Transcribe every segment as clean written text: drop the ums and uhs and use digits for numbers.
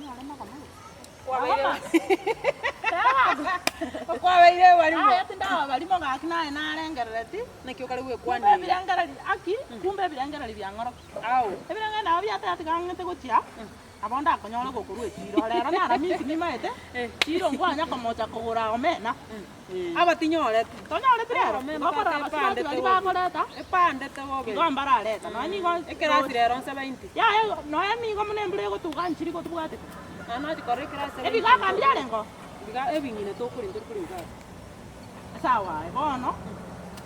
Ninyore magoma gose? Kwabeire Magoma. Kwabeire ebarimo. Aye tindaba barimo gaki naye narengerereti. Naki okare Kumbe gwekwanera. ebirengereri aki, kumbe ebirengereri biang'orokia. Ao. Ebirengereri nabo biateba tiga ng'ete gochia, nabo ndakonyore gokorwa echiro. Rero naramisi nimaete, chiro nkwanya komocha kogora omena. Aba tinyoreti. Tonyoreti rero? Omena Igo okorora tata abasubati epandete baria bobe. bakoreta, Epandete bobe. igo mbarareta. Nonya nigo Ekerasi rero nsabe inti. Yaya nonya nigo buna embura egotuga nchiri gotubwatete. Naende nachi korora ekerasi nsabe Ebigo aka mbiarenge oo. Biga ebing'ina tokoria ntori koria biga. Sawa aye bono,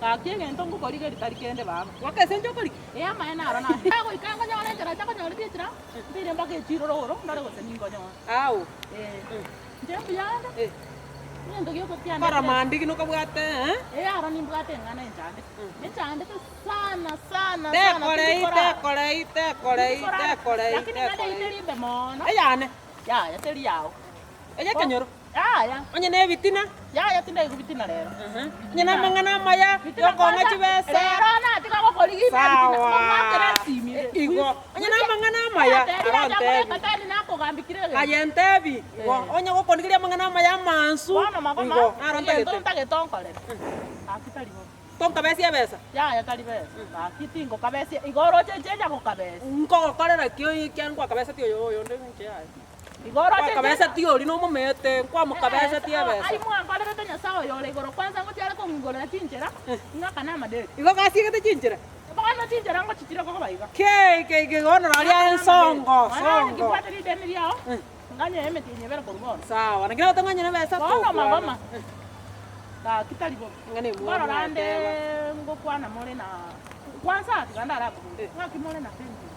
gaki egento ngokorigeria tari kende baba. Goaka ase inche okorigia? Ee amaene aro naye. Goika nkonyore enchera ntakonyoreti enchera, nteire mpaka echiro rogoro ndore gose ninkonyore. Ao. Ee. Inche mbuya ande, egento gioka kiane Kora kere- mandigi nokabwate eh? Ee aro nimbwate eng'ana enchandete. Enchandete sana sana sana Tekorei tindikorara. tekorei tekorei Tindikorara. tekorei Lakini eng'ana eyio tekorei. teri mbe mono. Eyane. Yaya teri yao. Eye ekenyoro. Yaya. Onye na ebitina. Yaya tindaigwa bitina rero. Onye na amang'ana amaya yokong'a chibesa. Rero natiga gokorigia ime ebitina. Sawa. Ngoakera esimi ere. Igo. Onye na amang'ana amaya arontebi. Tani nakogambikire egento. Aye ntebi. Igo. Onye gokonigeria amang'ana amaya amansu. Bono magoma. Igo. Naro Egento ntagete. ntagete onkorere. Gaki tari bobe. Tonkabesia ebesa. Yaya tari besa. Gaki tingokabesia. Igo oroche inche nyagokabesia. Nkogokorera ki oyo ekiagera nkwakabesetie oyo oyonde inche yaya. Igo oroche inche Kwakabesetie oria nomomete, nkwamokabesetie ebesa. Ayio mwankorerete Nyasae oyo ore igoro kwanza ngochia are kong'igorera chinchera, ng'akane amadeni. Igo gasiegete chinchera? Bono chinchera ngochichire koba iga. Kei kei kei bono roria ensongo Bono onye songo. kimbwate rideni riao, nganye emetienyi ebere korwa bono. Sawa, naki nagote ng'anyore ebesa Bono tokwana. magoma, gaki tari bobe. Ng'ana emwamu Bono rande ateba. ngokwana more na kwanza tiga ndarakoboria, ng'aki more na Fenty?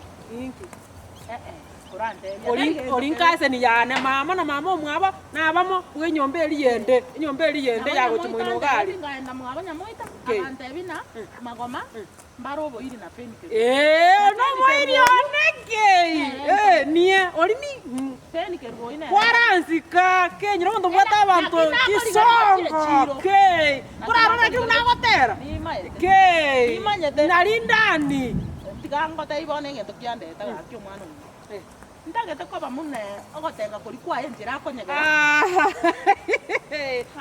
Inki? Eh-eh. Korantebia. Ori Tari gento ori kere. nkaseni yane, mama na mama omwabo, nabamo, bwa enyomba eria yende, enyomba eria yende Nabo yagochia Nyamoita moino iga antebetie aria. nkaenda mwabo Nyamoita, Kei. agantebia ng'a magoma mbare oboiri na Feni Kerubo. Ee, Na ono Feni omoiri Kerubo oyio one kei, nere eh, niye, ori ni mm. Feni Kerubo oyio nere Kwaransika kenyora omonto obwate Ena- abanto naki nakorigereria chisongo chire chiro. kei, Naki korarora naki buna nakorigereria agotera nimaete. kei, Nimanyete. nari ndani. Tiga ngotebie bono egento kiandeta gaki omwana ominto. Ntagete koba buna ogotenga koria kwaye enchera akonyegera.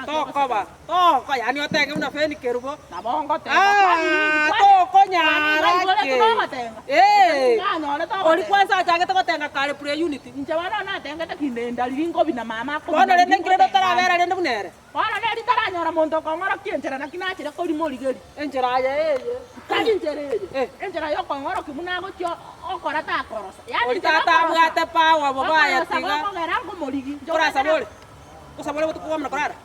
Tokoba, toko, yaani otenge buna Feni Kerubo. Nabo ngotenga kwani Ah, ninki kwani tokonyara kwani ki. naiboretwe nogotenga? Eh. Gose ninganyorete Ori ogotenga? kwanza achagete gotenga kare pre-unit. Inche bono natengete kinde ndariri nkobina mama akobina Bono rende riria nkirende ngotenga otarabera ande. rende buna ere. Bono neri ntaranyora monto okong'orokia enchera naki nachire korima origeri. Enchera aye eye. Tari enchera eye. Eh. Enchera y'okong'orokia buna agochia okora takorosa. Yaani Ori enchera tata okorosa. abwate power bobe aye Okorosa tiga. gokogera ngomorigi. Inche Nkorasaba ogoetera ore. Nkosaba ore botuko kwamana korara.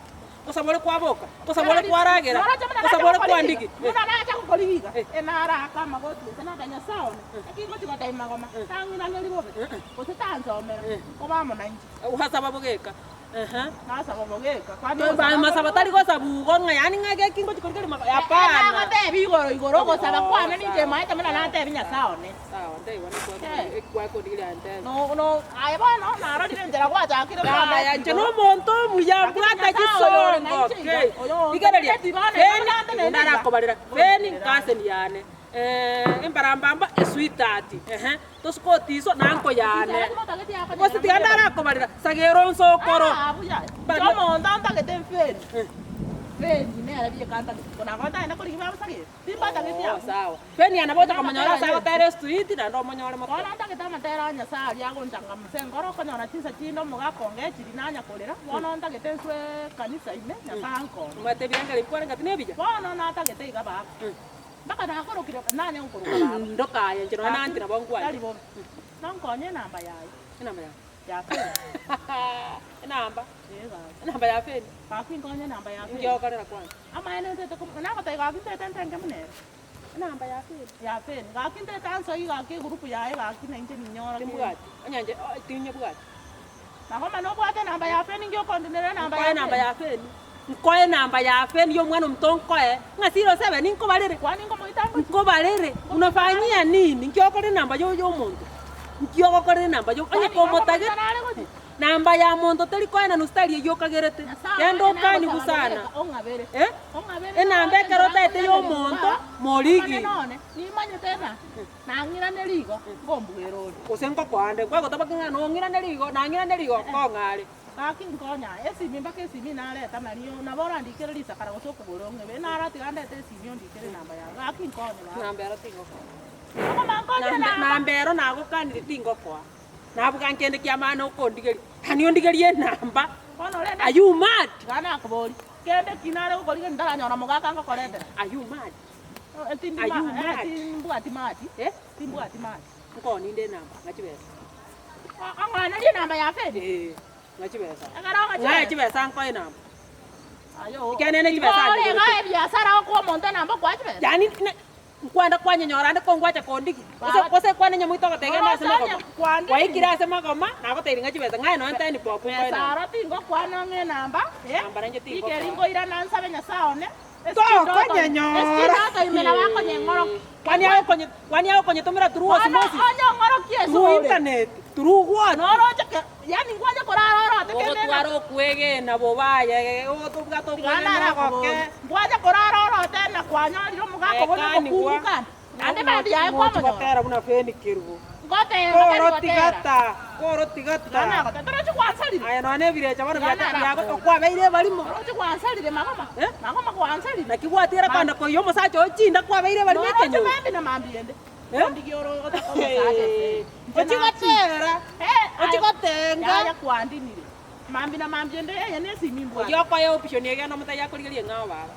Nkosaba ore kwaboka. Nkosaba ore kwaragera. Noroche buna nacha Nkosaba ore gokorigia kwandigi. iga. Buna nacha gokorigia iga. Eh. Enaraka amagoti gose naka Nyasae one. Eki ngochia gotebia magoma. Tang'iraneri bobe. Gose tansomera. Nkoba amo nainche. Gwasaba bogeka. Ehe. Nasaba bogeka. Kwani Ba- ogosaba Masaba kore tari gosaba igo ng'a yaani ng'a geki ngochi korigereria maka hapana. Nagotebia igoro igoro ogosaba Oh, kwane ninche sawa. maete buna natebia Nyasae one. Sawa, ndaiwa Eh. ekwakondigeria aye ntebe. No no aye bono narorire enchera gwachakire Yaya, kondeti inche igoro. nomonto omuya Lakini mbwate Nyasae oyo ore chisongo nainche iga, kei. oyo Rigereria, ontebetie bono iga Feni, buna ntenene iga. narakobarera, Feni nkaseni yane, eh, embarambamba, esweetheart, ehe. Tosuka iso na anko yane. Gose tiga ndarakobarera sagera onsokoro. Omonto ntagete mfeni. Feni nere bieka ntagete. Nabo ntagende korigia baba sagera. Timbatageti abwo. Sawa. Feni yane bocha komonyora ase agotera estreet naende omonyore moke. Bono ntagete amatera a Nyasaye aria agonchangamusa enkoro okonyora chinsa chinde omogaka ongechiri nanya korera. Bono ntagete nswe ekanisa ime Nyasaye ankonye. Omanyete ebirengererio bikwarenge ati nebiya? Bono natagete iga baba. Mpaka nakorokire, nanye gokoroka baba. Ndoka aye inche nonya nanche nabo ngwanche. Tari bobe. Nonkonye enamba yaye. Enamba yaye? Ya Feni. Enamba? Ee gaki. Enamba ya Feni? Gaki nkonye enamba ya Feni. Inki ogokorera kwanza? Amaene ntete ko, nagotebia gaki ntete ntenge buna ere. Enamba ya Feni? Ya Feni. Gaki ntete ansoi gaki egurupu yaye gaki na inche ninyore kende. Timbwati. Onye inche tinyebwati. Nabo mani obwate enamba ya Feni inki okondinera enamba Nkoe ya enamba Feni? ya Feni. Nkoe enamba ya Feni ya omwana ominto nkoe, ng'a zero seven nkobarere. Kwani nkomoita ngochia? Nkobarere, unafanyia nini? Nki okorera enamba ya oyo omonto? Nki ogokorera enamba ya onye Kwani komotagete nkomoita nare gochia? Namba ya monto teri koenanwa style eyio okagerete. Genda okaniwu sana. Eh? Enamba ekero otaete ya omonto, morigi. Gose nkokoa nde, kwagoteba ki ng'a nong'irane rigo, nang'irane rigo, kong'are. Gaki nkonya esimi mpaka esimi nareta nario nabo orandikere risakara gose okogoro ong'ebe, naratiga ndete esimi ondikere enamba yago, gaki nkonye baba. Namba ero tingokoa. Okoma nkonye enamba. Namba ero nagokanire tingokoa. Nabuga nkende kiamana okondigeria, yaani ondigerie enamba. Bono rende Are you mad? Iga nakoboria, kende ki nare gokorigeria ntaranyora omogaka ngokoretera? Are you mad? Tindi Are you ma- mad? timbwati mati, Eh? timbwati mati. Nkoninde enamba, ng'a chibesa. Ong'onerie enamba ya Fedi? Eh, ng'a chibesa. Ekero ong'a Ng'a chibesa. chibesa nkoe enamba. Ayo. Ekeene ne chibesa Igo ore anyigorete. iga ebiasara okoa omonto enamba okoa chibesa? Yaani ne nkwenda kwanyenyora ande ko ngwacha kondigia. Gose Baba. gose kwane nyamoito ogotebia genda ase Oroche magoma. onye kwandire. Gwaikire ase magoma, nagotebirie ng'a chibesa ng'aye nonya ten bob nkoe Besa enamba. aro tingokwana ong'e enamba, eh, Namba nainche tingokoa. rikeri nkoirana nsabe Nyasae one, Tokonyenyora. Esiki ndoto ime nabo akonyeng'orokia. Kwani agokonye kwani agokonyetomera through Bono osmosis? onye ong'orokia ase Through ore. internet, through what? Noroche ke yaani ngwache korara orote kende Ogotwara okwegena bobe aye, tobwate okwegena ogoke. Ngwache korara orote na kwanyorire omogaka obo Ekanigwa. nomokungu kande. Naende mambia yaye Ngochi kwamonyora. gotera buna Feni Kerubo. Ngotera Koro tari gotera. tigata, koro tigata. Tiga nagotera. Torochi gwansarire. Aye nonya ebirecha bono Tiga biacha nara- biago okwabeire ebarimo. Torochi gwansarire magoma. Eh? Magoma gwansarire. Naki gwatiera kogenda koiyia omosacha oo chinda kwabeire ebarimo Noroche ekenyoro. mambi na mambi ende. Eh? Ondigie oro omosacha ese. Ochi gotera, Eh, ochi aye- gotenga. Yaya kwandinire. Mambi na mambi ende eye nesimi mbwate. Oyio okoe option egende omotebi akorigerie eng'ao baba.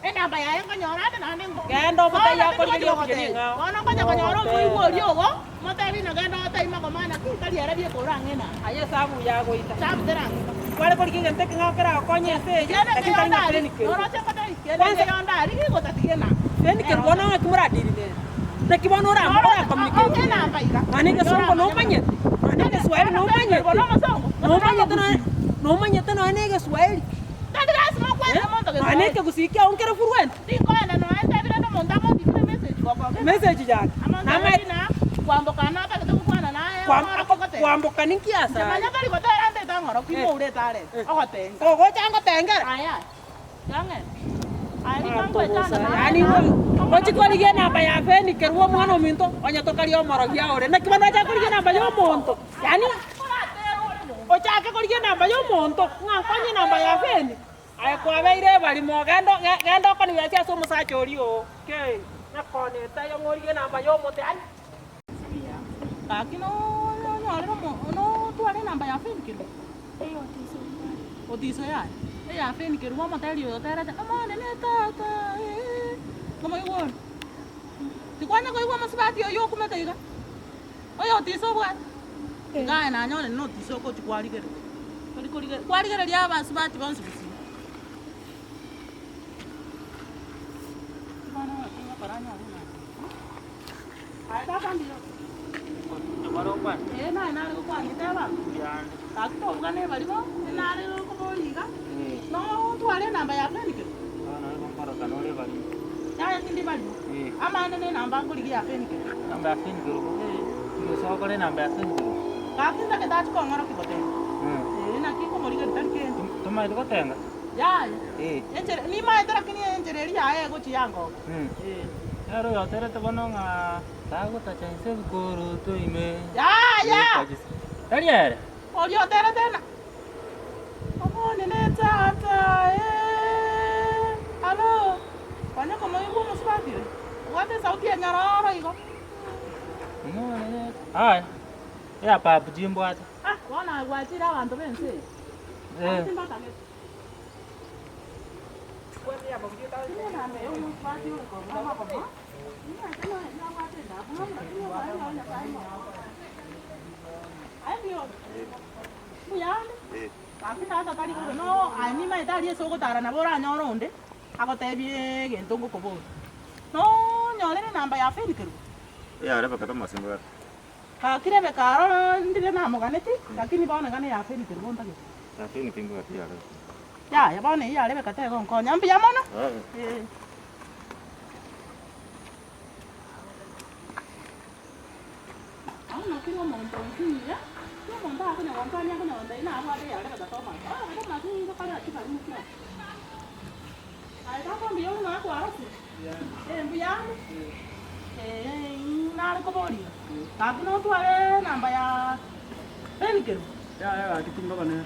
Enamba yaye nkonyora ande naende ngo. Genda omotebi Bono akorigerie tingochi option gogotebia. eng'ao. Bono nkonya konyora omoigwa oria ogo, motebi ng'a genda otebi magoma naki tari ere bieka ore ang'e enamba. Aye esabu yagoita. Esabu terang'ita. Kware korigia egento ekeng'ao keragokonye ense eye, Kende lakini tari ng'a nkeyonde Feni aria, Kerubo. noroche ngotebi, kende Kwanza- nkeyonde aria gigotatiga enamba. Feni Kerubo bono ng'aki moradiri nere? Naki bono ora Noroche ora communicate ong'e nere? enamba iga. Nonya na egesongo nomanyete? Nonya na egeswahili Feni Kerubo nomanyete? nomosongo? Gose Nomanyete nonya nomogusii? nomanyete nonya na egeswahili? Tari lasima okwanere omonto Nonya na Geswahili. ekegusii kiao nkere fluent? Tinkoenda nonya ntebire na omonto amondikere message gokoka. Message yake. Amonteberie na kwamboka natagete gokwana naye ong'orokie goteba. Kwamboka ninki Inche ase manya aye? tari gotera ndete ang'orokie imoure etare ogotenga. Ogocha ngotengera? Aya yang'ende. Aya rika nkwechanda naye Yaani ngochi korigia enamba ya Feni kerwa omwana ominto onye tokaria omorogi ore. Naki bono ocha korigia enamba ya omonto? Yaani ochake korigia enamba ya omonto ng'a nkonye enamba ya Feni? Aye kwabeire ebarimo, genda genda okonibesie ase omosacha oria oo. Kei, nakone etaiyo ng'a origie enamba y'omote aye. Gaki nonyorere omo notware enamba ya Feni Kerubo? Otiso yaye. Eya Feni Kerubo omoteri oyo oterete, Omonene tata eeh, omoigwa ore? Tikwanya koigwa omosubati oyio okumete iga? Oyo otiso obwate? Iga aye nanyore notiso ogochia kwarigereria. Tori korigereria, kwarigereria abasubati bonsi gusii. Bono ngokora nyore nani. Aye tata mbuya. Ee naye nare gokwania teba. Gaki tobugane ebarimo, nare gokoboria iga, notware enamba ya Feni Kerubo. Yaya tindi barimo. Amaene ne enamba nkorigia ya Feni Kerubo. Gaki ntagete achie kong'orokia gotenga. Ee naki nkomorigeria tari kende. Yaya. Enchera nimaete lakini enchera eria yaye egochia yangoka. Ee. Yaya. Oria oterete na Omonene tata ee alo kwanya komoigwa omosubati oyo obwate esauti enyororo igo. Ah bono aye gwachire abanto b'ense eye. Ase mbatagete. Gaki tata tari bobe no aye nimaete aria ase ogotara nabo oranyore onde agotebie egento ngokoboria. Nonyorere enamba ya Feni Kerubo? Gaki Rebeka aro ndire namoganeti, lakini bono iga neya Feni Kerubo ntagete. Yaya bono eyio ya Rebeka tegonkonya mbuya mono. Ee. Naki omonto onsi iga. Omonto akonya gonkwania akonya gontebia nabwate eyare gatato omanyete. Bono gose omanyete nigo kare chibari chionsi. Aye tata mbuya ore nonya kwarosire? Eh mbuya ande. Eh nare koboria, gaki notware enamba ya Feni Kerubo? Yaya gaki tinkoba nere.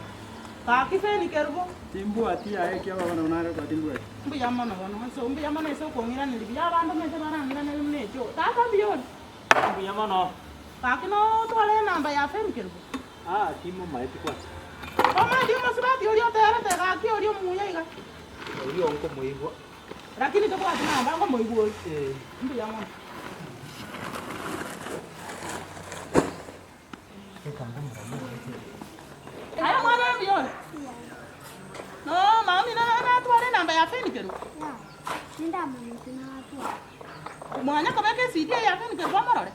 Gaki Feni Kerubo? Timbwati yaya ekiagera bono nare koba timbwati. Mbuya mono bono ase mbuya mono ase okong'iraneria buya abanto mese barang'iranerie buna echoo. Tata mbuya ore? Mbuya mono. Gaki notware enamba ya Feni Kerubo? Aa timomaeti kwanza. Omaeti omosubati oria oterete gaki oria omuya iga. Oria onkomoigwa. Lakini tobwati namba nkomoigwa oria. Eh. Mbuya mono. Aye omwana oyo mbuya ore? No mami natware enamba ya Feni Kerubo. Tindamanyete natware. Mwanya kobeka esidi eye ya Feni Kerubo omorore?